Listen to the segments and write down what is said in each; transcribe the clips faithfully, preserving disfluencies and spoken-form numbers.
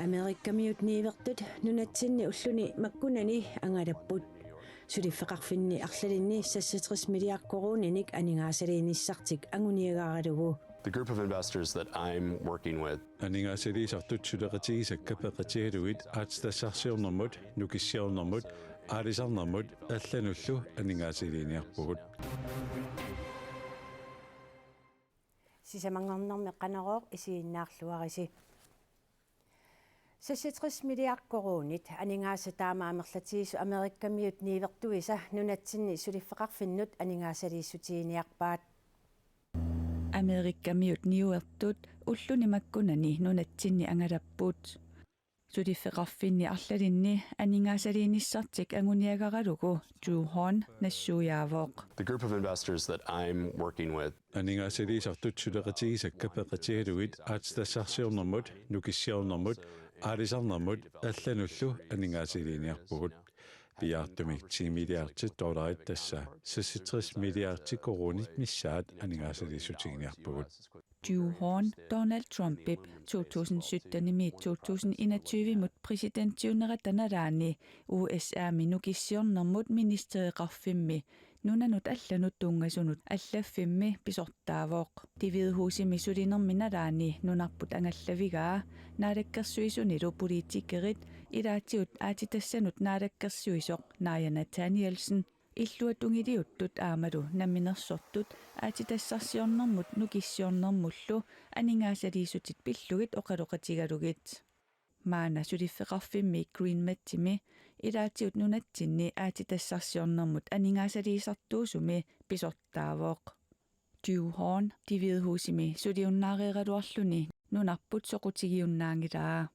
Amerikamiut niuertut nunatsinni ulluni makkunani angalapput. Suliffeqarfinni arlalinni seksogtres milliard koruuninik aningaasaliinissartik anguniagaralugu. The group of investors that I'm working with. Aningaasaliisartut suleqatigisakka peqatigalugit aatsitassarsiornermut, nukissiornermut, aalisarnermut allanullu aningaasaliiniarpugut. Sisamanngornermi Qanorooq isiginnaarluarisi. Seksogtres milliard koruunit aningaasat taama amerlatigisut Amerikamiut niuertuisa nunatsinni suliffeqarfinnut aningaasaliissutiginiarpaat. Amerikamiut niuertut ulluni makkunani nunatsinni angalapput. Suliffeqarfinni arlalinni aningaasaliinissartik anguniagaralugu Ju Hon nassuiaavoq. The group of investors that I'm working with. Aningaasaliisartut suleqatigisakka peqatigalugit aatsitassarsiornermut, nukissiornermut, aalisarnermut allanullu aningaasaliiniarpugut. Piaartumik ti milliardit dollarit, tassa seksogtres milliardit koruunit missaat aningaasaliissutiginiarpugut. Ju Hon Donald Trumpip to tusind syttenimiit to tusind enogtyvemut præsidentiunerata nalaani U S A-mi nukissiornermut ministereqarfimmi nunanut allanut tunngasunut allaffimmi pisortaavoq. Det Hvide Husimi sulinermi nalaani nunarput angallavigaa naalakkersuisunilu politikerit ilaatigut aatsitassanut naalakkersuisoq Naaja Nathanielsen, illuatungiliuttut aammalu namminersortut aatsitassarsiornermut nukissiornermullu aningaasaliissutit pillugit oqaloqatigalugit. Maanna suliffeqarfimmi GreenMedimi ilaatigut nunatsinni aatsitassarsiornermut aningaasaliisartuusumi pisortaavoq. Ju Hon Det Hvide Husimi suliunnaareeraluarluni nunarput soqutigiunnaanngilaa.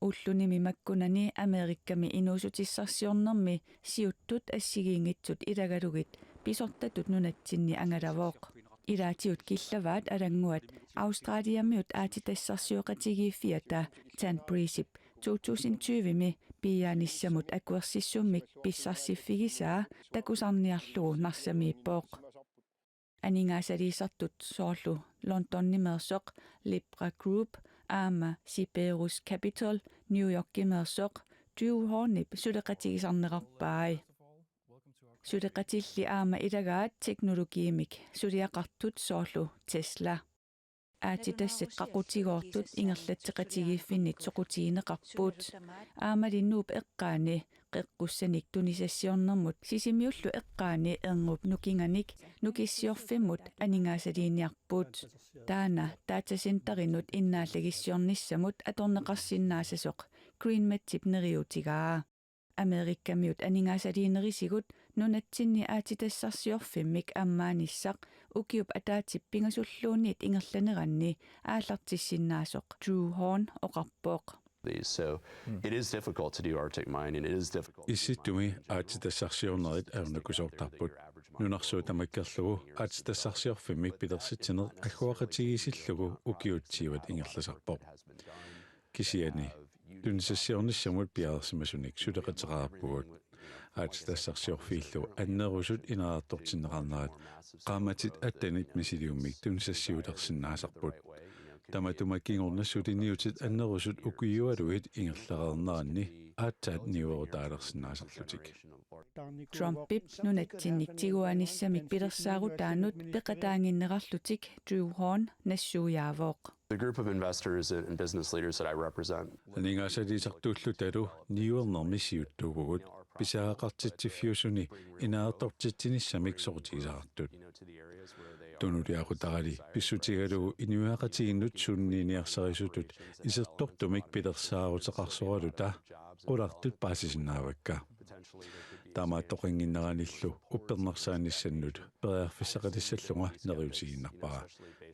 Ullunimi makkunani Amerikami inuussutissarsiornermi siuttut assigiinngitsut ilagalugit pisortatut nunatsinni angalavoq. Ilaatigut killavaat alannguat Australiamiut aatsitassarsioqatigiiffiata Tan Breezep to tusind tyvemi piiaanissamut akuersissummik pissarsiffigisaa takusarniarlugu Narsamiippoq. Aningaasaliisartut soorlu Londonimeersoq Libra Group aamma Cerberus Capital New Yorkimeersoq Ju Honip suleqatigisarnerarpai. Suleqatilli aamma ilagaat teknologiimik suliaqartut soorlu Tesla. Aatsitassat qaqutigoortut ingerlatseqatigiiffinnit soqutigineqarput. Aammali Nuup eqqaani qeqqussanik tunisassiornermut Sisimiullu eqqaani erngup nukinganik nukissiorfimmut aningaasaliiniarput. Taanna datacenterinut innaallagissiornissamut atorneqarsinnaasasoq GreenMedip neriuutigaa. Amerikamiut aningaasaliinerisigut nunatsinni aatsitassarsiorfimmik ammaanissaq ukiup ataatsip pingasulluunniit ingerlaneranni aallartissinnaasoq Ju Hon oqarpoq. These. So it is difficult to do Arctic mining. It is difficult. Issittumi aatsitassarsiornerit ajornakusoortarput. Nunarsuup tamakkerlugu aatsitassarsiorfimmik pilersitsineq agguaqatigiissillugu ukiut tyvet ingerlasarpoq. Kisianni tunisassiornissamut piareersimasunik suleqateqarpugut. Aatsitassarsiorfiillu annerusut inaartortinneqarnerat qaammatit attenit misiliummik tunisassiulersinnaasarput. Tamatuma kingorna suliniutit annerusut ukiualuit ingerlareerneranni aatsaat niuerutaalersinnaasarlutik. Trumpip nunatsinnik tiguanissamik pilersaarutaanut peqataannginnerarlutik Ju Hon nassuiaavoq. The group of investors and business leaders that I represent. Aningaasaliisartuullutalu niuernermi siuttuuvugut pisariaqartitsiffiusuni inaartortitsinissamik soqutigisaqartut. Tunuliaqutarali pissutigalugu inuiaqatigiinnut sunniiniarsarisutut isertortumik pilersaaruteqarsoraluta qulartut paasisinnaavakka. Taamaattoqannginneranillu uppernarsaanissamut periarfissaqalissallunga neriuutigiinnarpara.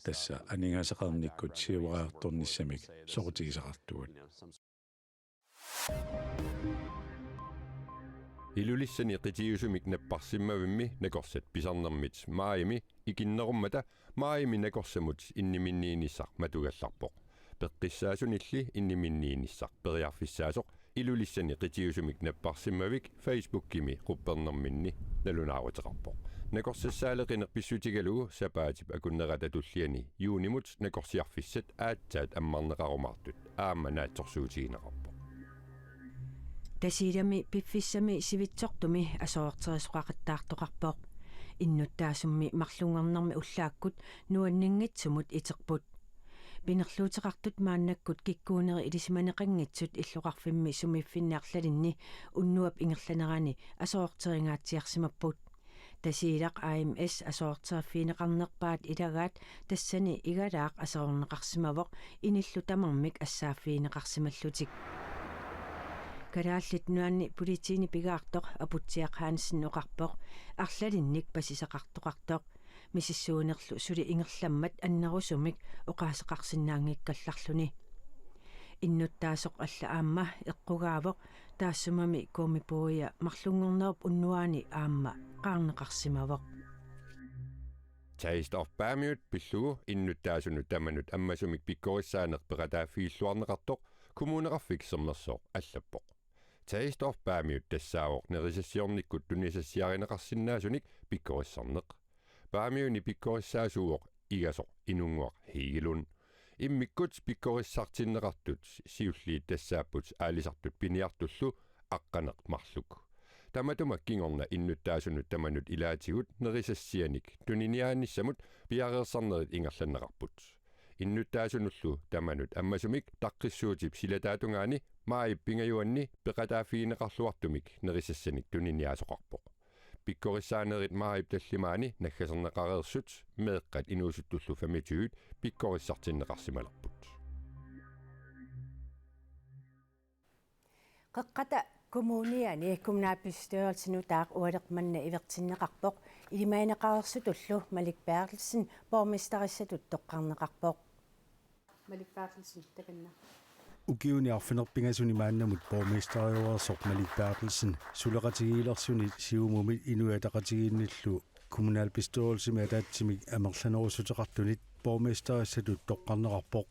Tassa aningaasaqarnikkut siuariartornissamik soqutigisaqartugut. Ilulissani qitiusumik napparsimmavimmi nakorsat pisarnermit maajimi ikinnerummata maajimi nakorsamut inniminniinissaq matugallarpoq. Peqqissaasunilli inniminniinissaq periarfissaasoq Ilulissani qitiusumik napparsimmavik Facebookimi quppernerminni nalunaaruteqarpoq. Nakorsassaaleqineq pissutigalugu sapaatip akunnerata tulliani juunimut nakorsiarfissat aatsaat ammarneqarumaartut aamma naatsorsuutigineqarpoq. Tasiilami piffissami sivitsortumi aserorterisoqaqattaartoqarpoq. Innuttaasummi marlunngornermi ullaakkut nuanninngitsumut iterput. Pinerluuteqartut maannakkut kikkuuneri ilisimaneqanngitsut illoqarfimmi sumiiffinni arlalinni unnuap ingerlanerani aserorteringaatsiarsimapput. Tasiilaq A M S aserorterfigineqarnerpaat ilagaat tassani igalaaq aserorneqarsimavoq inillu tamarmik assaaffigineqarsimallutik. Kalaallit Nunaanni politiini pigaartoq Aputsiaq Hansen oqarpoq arlalinnik pasisaqartoqartoq. Misissuinerlu suli ingerlammat annerusumik oqaaseqarsinnaanngikkallarluni. Innuttaasoq alla aamma eqqugaavoq taassumami Kuummipuia marlunngornerup unnuaani aamma qaarneqarsimavoq. Taste of Paamiut pillugu innuttaasunut tamanut ammasumik pikkorissaaneq peqataaffigilluarneqartoq Kommuneqarfik Sermersooq allappoq. Taste of Paamiut tassaavoq nerisassiornikkut tunisassiarineqarsinnaasunik pikkorissarneq. Paamiuni pikkorissaasuuvoq igasoq Inunnguaq Hegelund. Immikkut pikkorissartinneqartut siulliit tassaapput aalisartut piniartullu aqqaneq marluk. Tamatuma kingorna innuttaasunut tamanut ilaatigut nerisassianik tuniniaanissamut piareersarnerit ingerlanneqarput. Innuttaasunullu tamanut ammasumik taqqissuutip silataatungaani maajip pingajuanni peqataaffigineqarluartumik nerisassanik tuniniaasoqarpoq. Pikkorissaanerit maajip tallimaani naggaserneqareersut meeqqat inuusuttullu femogtyve pikkorissartinneqarsimalerput. Qeqqata Kommuniani kommunalbestyrelsi nutaaq ualeq manna ivertinneqarpoq ilimagineqareersutullu Malik Berthelsen borgmesterissatut toqqarneqarpoq. Malik Berthelsen, takanna. Ukiuni arfineq-pingasuni maannamut borgmesteriureersoq Malik Berthelsen suleqatigiilersunit Siumumit Inuit Ataqatigiinnillu kommunalbestyrelsimi ataatsimik amerlanerussuteqartunit borgmesterissatut toqqarneqarpoq.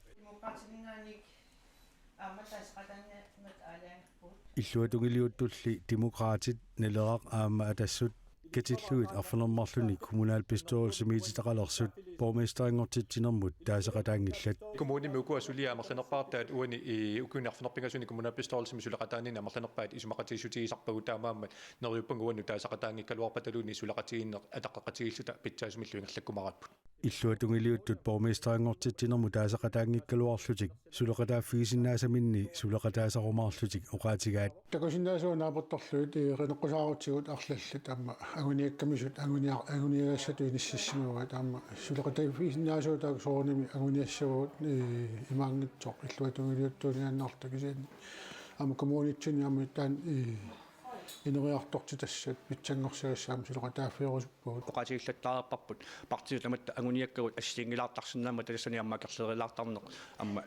Illuatungiliuttulli Demokraatit, Naleraq aamma Atassut katillugit arfineq-marlunnik kommunalbestyrelsimiititaqalersut borgmesterinngortitsinermut taaseqataanngillat. Kommunimi ukua suliat amerlanerpaartaat uani i ukiuni arfineq-pingasuni kommunalbestyrelsimi suleqataaniinni amerlanerpaat isumaqatigiissutigisarpagut, taamaammat neriuppunga uannut taaseqataanngikkaluarpataluunniit suleqatigiinneq ataqeqatigiilluta pitsaasumillu ingerlakkumaarparput. Illuatungiliuttut borgmesterinngortitsinermut taaseqataanngikkaluarlutik suleqataaffigisinnaasaminni suleqataasarumaarlutik oqaatigaat. Takusinnaasut naapertorlugit qineqqusaarutigut arlallit aamma anguniakkamisut angunia-, anguniagassatut inississimavaat aamma suleqataaffigisinnaasut taakku soorunami anguniassavagut imaanngitsoq illuatungiliuttuuniaannarluta kisianni aamma kommunitsinni aamma taanna ineriartortitassat pitsanngorsagassat aamma suleqataaffigerusuppagut. Oqaatigillattaarparput partiit tamatta anguniakkagut assigiinngilaartarsinnaammata tassani aamma akerlerilaartarneq aamma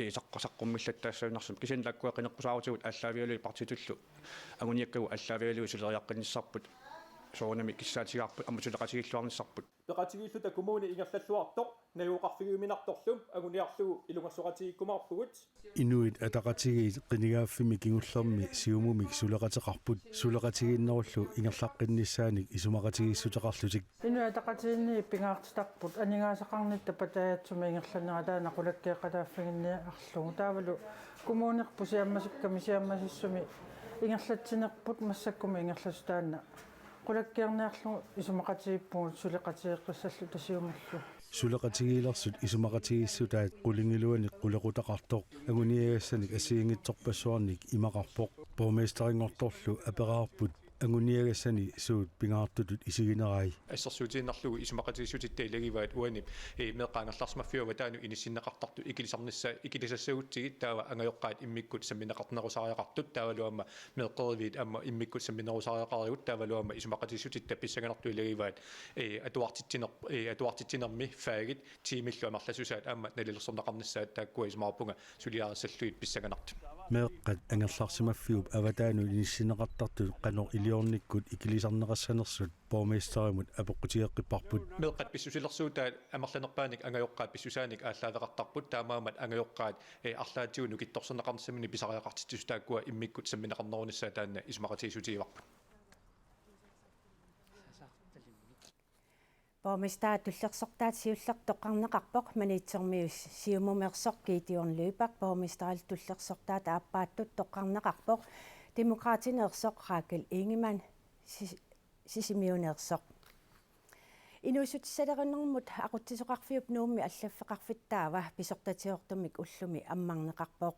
i saqqa-, saqqummillattaassagunarsimavoq. Kisianni taakkua qineqqusaarutigut aallaavigalugit partiitullu anguniakkagut aallaavigalugit suleriaqqinnissarput soorunami kissaatigaarput aamma suleqatigiilluarnissarput. Peqatigiilluta kommuni ingerlalluartoq najugaqarfigiuminartorlu anguniarlugu ilungersoqatigiikkumaarpugut. Inuit Ataqatigiit qinigaaffimmi kingullermi Siumumik suleqateqarput suleqatigiinnerullu ingerlaqqinnissaanik isumaqatigiissuteqarlutik. Inuit Ataqatigiinni pingaartitarput aningaasaqarnitta patajaatsumik ingerlanera taanna qulakkeeqataaffiginniarlugu. Taavalu kommunerput siammasikkami siammasissumi ingerlatsinerput massakkumut ingerlasut taanna qulakkeerniarlugu isumaqatigiippugut suleqatigeeqqissalluta Siumullu. Suleqatigiilersut isumaqatigiissutaat qulingiluanik qulequtaqartoq anguniagassanik assigiinngitsorpassuarnik imaqarpoq. Borgmesterinngortorlu aperaarput anguniagassani suut pingaartutut isiginerai. Assersuutigiinnarlugu isumaqatigiissutitta ilagivaat uani, ee, meeqqat angerlarsimaffiup avataanut inissinneqartartut ikilisarnissa-, ikilisassagutsigit taava angajoqqaat immikkut sammineqarnerusariaqartut taavalu aamma meeqqeriviit aamma immikkut samminerusariaqarigut taavalu aamma isumaqatigiissutitta pissanganartut ilagivaat, ee, atuartitsiner-, ee, atuartitsinermi faagit tiimillu amerlassusaat aamma nalilersorneqarnissaat taakkua isumaqarpunga suliarissallugit pissanganartut. Meeqqat angerlarsimaffiup avataanut inissinneqartartut qanoq iliornikkut ikilisarneqassanersut borgmesterimut apeqqutigeqqipparput. Meeqqat pissusilersuutaat amerlanerpaanik angajoqqaat pissusaanik aallaaveqartarput, taamaammat angajoqqaat, ee, arlaatigut nukittorsarneqarnissaminnik pisariaqartitsisut taakkua immikkut sammineqarnerunissaat taanna isumaqatigiissutigivarput. Borgmester tullersortaat siulleq toqqarneqarpoq, Maniitsormiut Siumumeersoq Gideon Lyberth borgmesterillu tullersortaat aappaattut toqqarneqarpoq, Demokraatineersoq Rakel Ingemann Si-, Sisimiuneersoq. Inuussutissaleqinermut aqutsisoqarfiup Nuummi allaffeqarfik taava pisortatigoortumik ullumi ammarneqarpoq.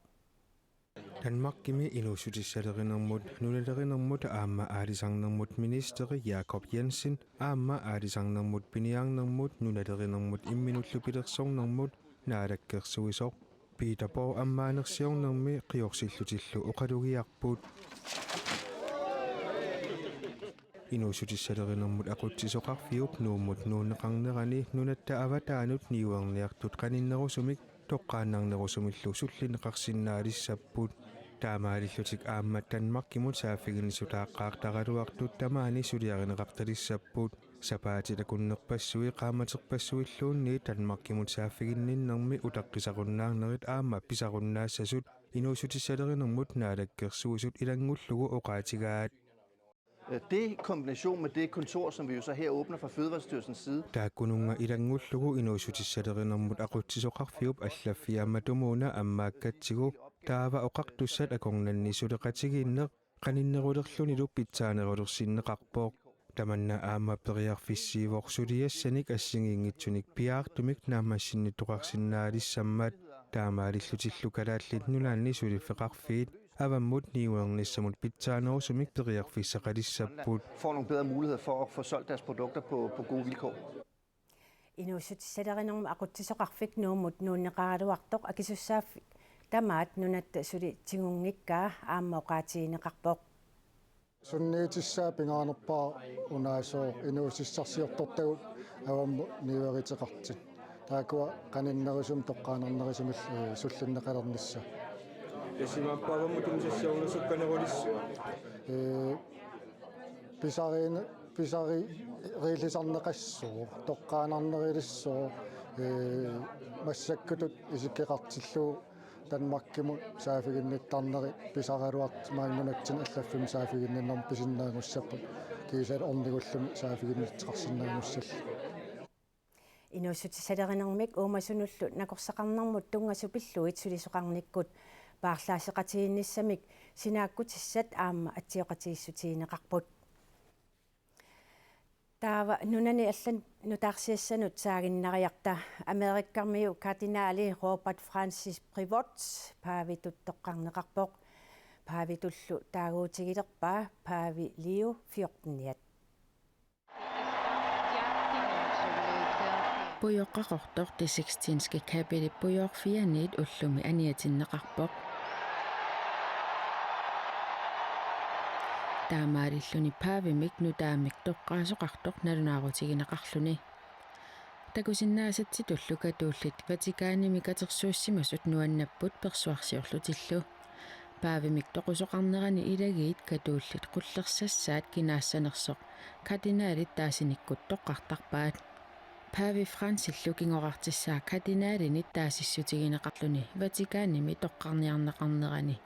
Danmarkimi inuussutissaleqinermut, nunalerinermut aamma aalisarnermut ministeri Jacob Jensen aamma aalisarnermut piniarnermut nunalerinermut imminullu pilersornermut naalakkersuisoq Peter Borg ammaanersiornermi qiorsillutillu oqalugiarput. Inuussutissalerinermut aqutsisoqarfiup Nuummut nuunneqarnerani nunatta avataanut niuerniartut qaninnerusumik toqqaannarnerusumillu sullinneqarsinnaalissapput. Taamaalillutik aamma Danmarkimut saaffiginnissutaaqqaartaraluartut tamaani suliarineqartalissapput. Sapaatit akunnerpassui qaammaterpassuilluunniit Danmarkimut saaffiginninnermi utaqqisarunnaarnerit aamma pisarunnaassasut inuussutissalerinermut naalakkersuisut ilanngullugu oqaatigaat. Det i kombination med det kontor, som vi jo så her åbner fra Fødevarestyrelsens side. Taakkununnga ilanngullugu inuussutissalerinermut aqutsisoqarfiup allaffiaammatumuuna ammaakkatsigu taava oqartussat akornanni suleqatigiinneq qaninnerulerlunilu pitsaanerulersinneqarpoq. Tamanna aamma periarfissiivoq suliassanik assigiinngitsunik piaartumik naammassinnittoqarsinnaalissammat, taamaalillutillu Kalaallit Nunaanni suliffeqarfiit avammut niuernissamut pitsaanerusumik periarfissaqalissapput. Får nogle bedre muligheder for at få solgt deres produkter på, på gode vilkår. Inuussutissalerinermut aqutsisoqarfik Nuummut nuunneqaraluartoq akisussaaffik tamaat nunatta suli tigunngikkaa aamma oqaatigineqarpoq. Sunniitissaa pingaanerpaaq unaasooq inuussutissarsiortortagut avammut niueriteqartut. Taakkua qaninnerusumik toqqaannarnerusumillu sullinneqalernissaat. Tassa imaappa avammut tunngavissiornerusukkanerulissua. Pisariin pisariillisarneqassooq, toqqaannarnerulissooq, massakkutut isikkoqartillugu Danmarkimut saaffiginnittarneri pisaraluartut maani nunatsinni allaffimmi saaffiginninnermi pisinnaanngussapput, kiisalu ornigullumi saaffiginnittoqarsinnaanngussallugu. Inuussutissalerinermik uumasunullu nakorsaqarnermut tunngasut pillugit sulisoqarnikkut paarlaasseqatigiinnissamik sinaakkutissat aamma atsioqatigiissutigineqarput. Taava nunani allanut nutaarsiassanut saaginnariarta. Amerikamiu kardinali Robert Francis Prevost paavitut toqqarneqarpoq. Paavitullu taaguutigilerpaa paavi Leo fjorteniat. Pujoqqaqortoq Det Sixtinske Kapelip pujoorfianiit ullumi aniatinneqarpoq. Taamaalilluni paavimik nutaamik toqqaasoqartoq nalunaarutigineqarluni. Takusinnaasatsitullu katuullit Vatikanimi katersuussimasut nuannapput persuarsiorlutillu. Paavimik toqusoqarnerani ilagiit katuullit qullersassaat kinaassanersoq kardinalit taasinikkut toqqartarpaat. Paavi Fransillu kingoraartissaa kardinalinit taasissutigineqarluni Vatikanimi toqqarniarneqarnerani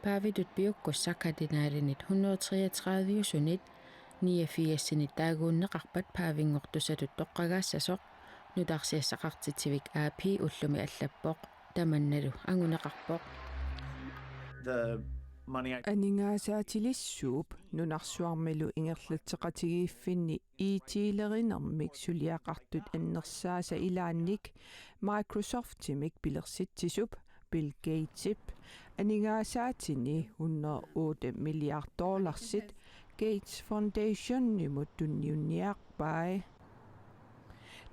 paavitut piukkussaq kardinalinit hundrede treogtredive-usunit niogfirsinit taaguunneqarpat paavinngortussatut toqqagaassasoq, nutaarsiassaqartitsivik A P ullumi allappoq. Tamannalu anguneqarpoq. Aningaasaatilissuup nunarsuarmilu ingerlatseqatigiiffinni I T-lerinermik suliaqartut annersaasa ilaannik Microsoftimik pilersitsisup Bill Gatesip aningaasaatini hundrede otte milliard dollarsit Gates Foundationimut tunniunniarpai.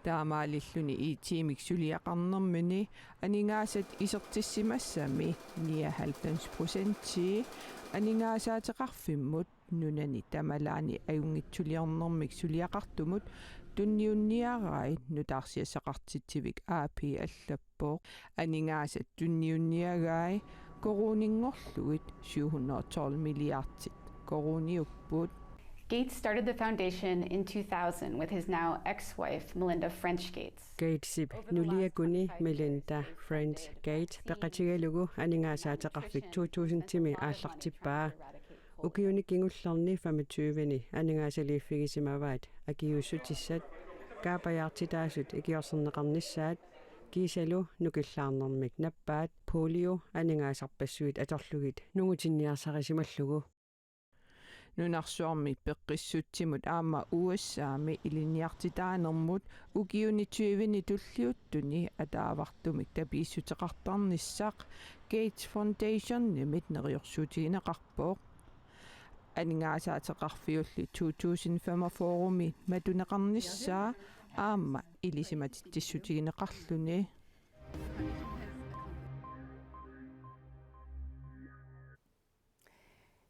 Taamaalilluni I T-mik suliaqarnermini aningaasat isertissimassami nioghalvfems procentii aningaasaateqarfimmut nunani tamalaani ajunngitsuliornermik suliaqartumut tunniunniarai nutaarsiassaqartitsivik A P allappoq. Aningaasat tunniunniagai koruuninngorlugit syv hundrede og tolv milliardit koruuniupput. Gates started the foundation in two thousand with his now ex-wife Melinda French Gates. Gatesip nuliakuni Melinda French Gates peqatigalugu aningaasaateqarfik to tusindimi aallartippaa. Ukiuni kingullerni femogtyveni aningaasaliiffigisimavaat akiuussutissat. kaapajaartitaasut ikiorserneqarnissaat kiisalu nukillaarnermik nappaat polio aningaasarpassuit atorlugit nungutinniarsarisimallugu. Nunarsuarmi peqqissutsimut aamma U S A-mi ilinniartitaanermut ukiuni tyveni tulliuttuni ataavartumik tapiissuteqartarnissaq Gates Foundationimit neriorsuutigineqarpoq. Aningaasaateqarfiulli to tusind femogfyrre-mi matuneqarnissaa aamma ilisimatitsissutigineqarluni.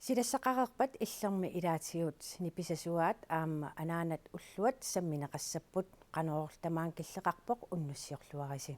Silassaqareerpat illermi ilaatigut nipisasuaat aamma anaanat ulluat sammineqassapput. Qanorooq tamaanga killeqarpoq, unnussiorluarisi.